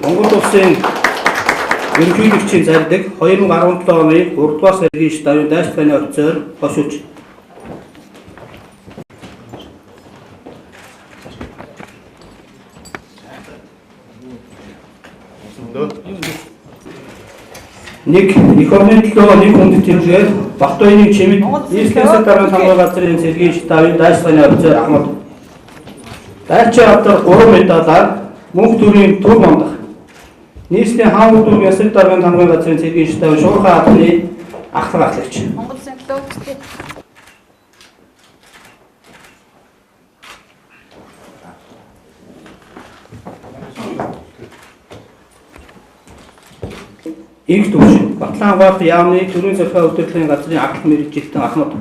Монгол улсын ерөнхийлөгчийн зарлиг 2017 оны 3 дугаар сарын штабын дайчилгааны офицер Хошууч. Нэг эх орны төлөө нэг хүнд тэргээр Бат-Хоёрын чимэд нийслэлийн засаг даргын хамгааллын газрын цэргийн штабын дайчилгааны офицер Ахмад. Дайчин автор 3 медалаар мөнх төрийн төв мондох. Нийслэлийн хаан дүүргийн засаг даргын хамгааллын газрын цэргийн штабын шуурхай албаны ахлах ахлагч. Монгол Улсын төлөө. Инх төвшин Батлан хамгаалалт яамны төрийн захиа удирдлагын газрын ахлах мэргэжилтэн Ахмад.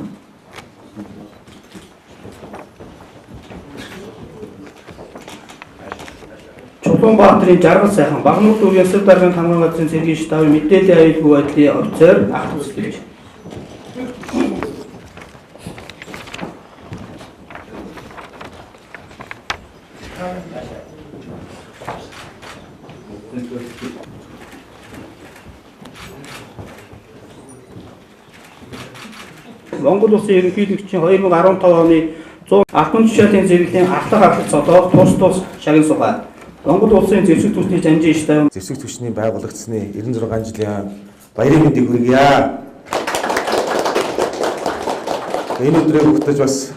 Чулуунбаатарын Жаргал сайхан Баганур дүүргийн засаг даргын хамгааллын газрын цэргийн штабын мэдээллийн аюулгүй байдлын офицер ахлах зүтгэгч. Монгол Улсын ерөнхийлөгчийн 2015 оны 100 албан тушаалын зэрэглэлийн ахлах ахлах цолоор тус тус шагнал суугаа. Монгол Улсын зэвсэг түвшний жанжин штаб зэвсэг түвшний байгуулагдсаны 96 жилийн баярын мэндийг хүргье. Энэ өдрийг өгтөж бас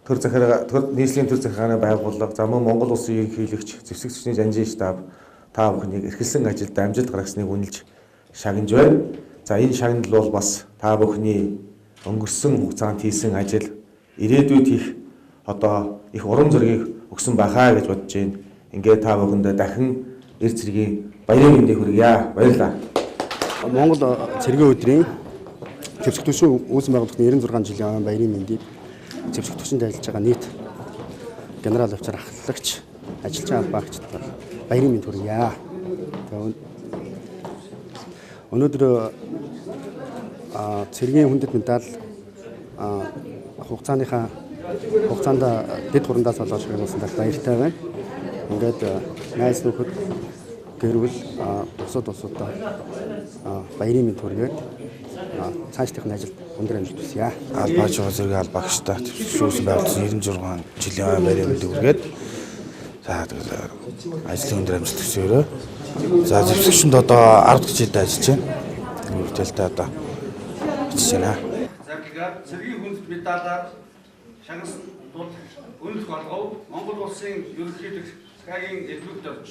төр захиргаа нийслэлийн төр захиргааны байгууллага, за мөн Монгол Улсын ерөнхийлөгч зэвсэг түвшний жанжин штаб та бүхнийг эрхэлсэн ажилд амжилт гаргасныг үнэлж шагнаж байна. За энэ шагнал бол бас та бүхний өнгөрсөн хугацаанд хийсэн ажил ирээдүйд хийх одоо их урам зоригийг өгсөн байхаа гэж бодож байна. Ингээд та бүхэндээ дахин эр цэргийн баярын мэндийг хүргье. Баярлалаа. Монгол цэргийн өдрийн зэвсэг түвшин үүсгэн байгуулагдсаны 96 жилийн баярын мэндийг зэвсэг түвшинд ажиллаж байгаа нийт генерал офицер ахлагч, ажилчин албаагчид баярын мэнд хүргье. Өнөөдөр цэргийн хүндэт медаль хугацаанд дэд хурандаас болоод шагналсан баяртай байна. Ингээд найз нөхөд гэр бүл бусад улсуудаа баярын мэнд хүргээд цаашдын ажилд өндөр амжилт хүсье. Албаач зэрэг албаагчтай шүүсэн байгуулсан 96 жилийн баярын мэндийг хүргээд за ажлын өндөр амжилт хүсье. За зэвсэгчэнд одоо 10 дахь жилд ажиллаж байна. Үргэлжлэлтэй одоо ажиллаж байна. Зарлагаар цэргийн хүндэт медалаар шагнасан тул үнэлэх болгов Монгол Улсын ерөнхийлөгч Цагийн элбэг дорж.